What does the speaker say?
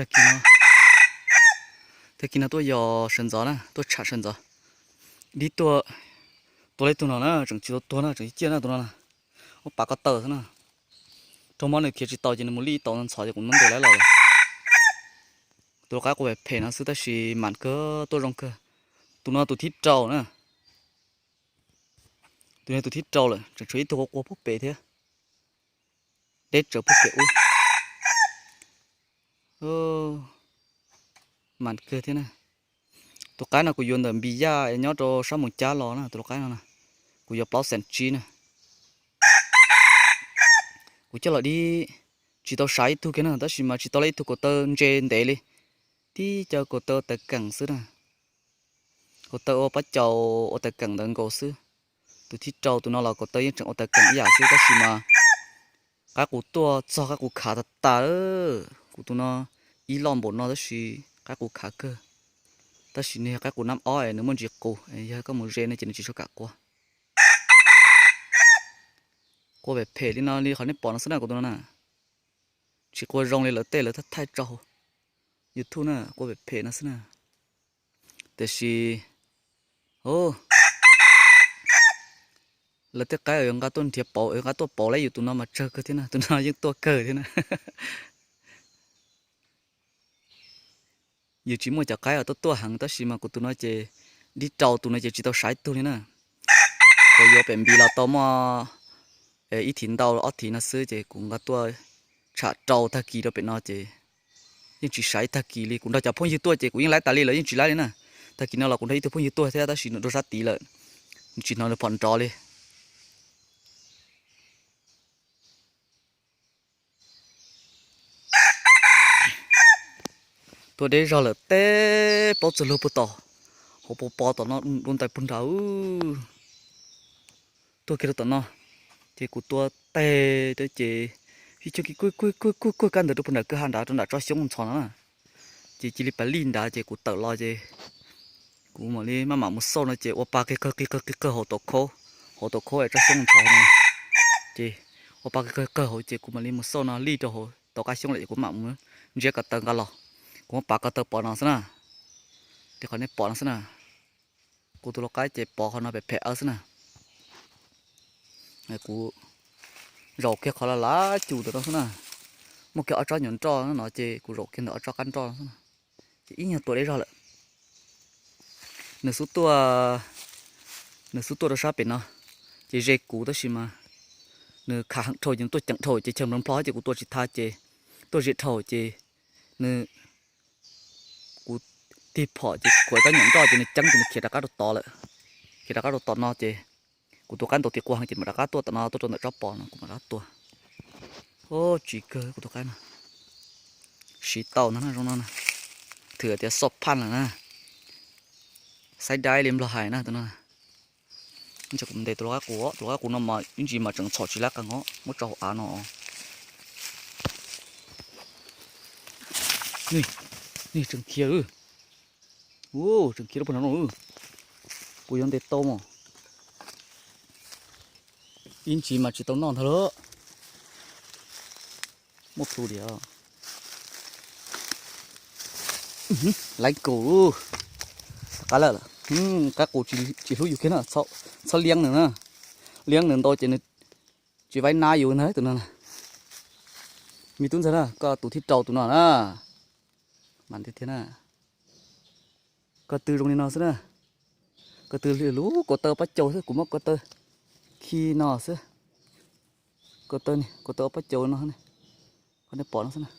Tag kis no, tag kis no tuaj yos sawv ntxov na, tuaj tsham sawv ntxov. Dib tuaj, tua li tus no na, tseem tsis tau tuag na, tseem ciaj na tus no na. Muab pav ko taw xwb na. Raug mob nws khiav tsis tau ces nws mus lij tau ntxhov ces kuv muab ntes lawv los lawm. Tus lau qaib qua phem phem no xwb tab sis mam kawg, tuaj zoo kawg. Tus no tus thib rau na. Tus no tus thib rau lawm, tseem tshuav ib tug qua qua puag pem thiab. Deb tsawv puag pem ub. Mam kawg thiab na. Tus qaib no kuv yuav ntawm Npis Yaj es nyob rau sab Moos Cab los na, tus lau qaib no na. Kuv yuav plaub xees tsib na. Kuv coj los dib tsis tau sav ib tug kiag na, tab sis mas tsis tau lab ib tug kaus taw ntse ntev li. Tib co kaus taw ua taws keem xwb na. Kaus taw ua pob caus ua taws keem ntawd nkaus xwb. Tus thib rau tus no los kaus taw yeej tseem ua taws keem ib yam xwb tab sis mas qaib qus tuaj txog qaib qus khav tag tas. Kuv tus no ib loj npaum no tab sis qaib qus khav kawg. Tab sis nws yog qaib qus nab ob es nws muaj ntsis qus, yog koj mus ze no ces nws tsis tshua kam qua. Qua phem phem li no li qhov nej pom no xwb na kuv tus no na. Tsis qua zoo li lawv tej lawv thaij tso hauv YouTube na, qua phem phem no xwb na. Tiam sis lawv tej qaib yuav nqa tuaj nrhiav pauv, nqa tuaj pauv lawm, yus tus no mas tsawg kawg thiab na, tus no yeej tuaj kawg thiab na. Yus tsis muaj cov qaib uas tuaj tuaj heev tab sis mas kuv tus no ces dib rau tus no ces tsis tau sav ib tug li na. Kuv yuav pem Npis los tau muaj ib thiv ntau ob thiv no xwb ces kuv nqa tuaj tsham rau tag kis rau pem no ces yeej tsis sav ib tag kis li. Kuv nrog cov phooj ywg tuaj ces kuv yeej laib tas li, lawv yeej tsis laib li na. Tag kis no los kuv nrog ib tug phooj ywg tuaj thiab tab sis nws rau sab tid lawm, nws tsis hnov nws phom nrov li. Tuaj deb zog lawm teb paub txog lug puag tom hauv paus pos tom no dua ntais puag nrad. Tuaj kiag rau tom no ces kuv tua tes ces ib co kuj kuj kuj kuj kab ntawd rau puag nram kwj ha nrad rau nram tsob xyoob ntxhov no na. Ces cia li pas lij nrad ces kuv tawm los ces kuv mam li maj mam mus xauj no ces ua pa qig qawg qig qawg qig qawg hauv tau khaub, hauv tau khaub es tsob xyoob ntxhov no. Ces ua pa qig qawg qawg hauv ces kuv mam li mus xauj no lij rau hauv tau qab xyoob lawm ces kuv mam mus ntsiab ko taw nqa los. Kuv muab pav ko taw pov no xwb na. Li qhov nej pom no xwb na. Kuv tus lau qaib ces pov qhov no phem phem awb xwb na. Kuv zaum kiag qhov laj laj cum ntawm no xwb na. Muaj kiag ob tsob nyuam nroj no ces kuv zaum kiag ntawm ob tsob qab nroj no xwb na. Ces ib nyuag tua deb zog lawm. Nws xub tuaj, nws xub tuaj rau sab pem no ces ze kuv tab sis mas nws khav heev dhau ces nws tuaj ceev dhau ces chaw nplog nplog ces kuv tua tsis tau ces tuaj ze dhau ces nws, kuv tig phom ces kuv khuam ib tsob nyuam nroj ces nws ceeb ces nws khiav rov qab rau tod lawm. Khiav rov qab rau tom no ces kuv tus qaib ntaus tis qua heev ces mam rov qab tuaj tom no tuaj rau ntawm tsob pos no kuv mam rov qab tua. Ub, tsis kawg kuv tus qaib no. Siv tau no zoo no na. Thwm tias xoj phaj lawm na. Xaib daib li nplog hais na tus no. Ntshe kuv ntes tus lau qaib qus, tus lau qaib qus no mas ib ntsis mas tseem txhom tsis lab qees os, muab tso hauv av no. Tseem khiav, tseem khiav rau puag nrad no. Kuv yuav ntes tau mas ib ntsis mas tsis tau noj ntag lauj. Muaj plhu diam. Laib kaus, qab lawm. Qaib qus tsis hlub yus kiag na, txhob liab nws na. Liab nws ntau ces nws tsis vaib nab yus ntag tus no. Me tub ntxawg na, koj tus thib rau tus no na. Mas tiag tiag na. Ko tw zoo li no xwb na. Ko tw lub kaus taw pob caus xwb, kuv muab kaus taw khi no xwb. Kaus taw, kaus taw pob caus no, qhov nej pom no xwb na.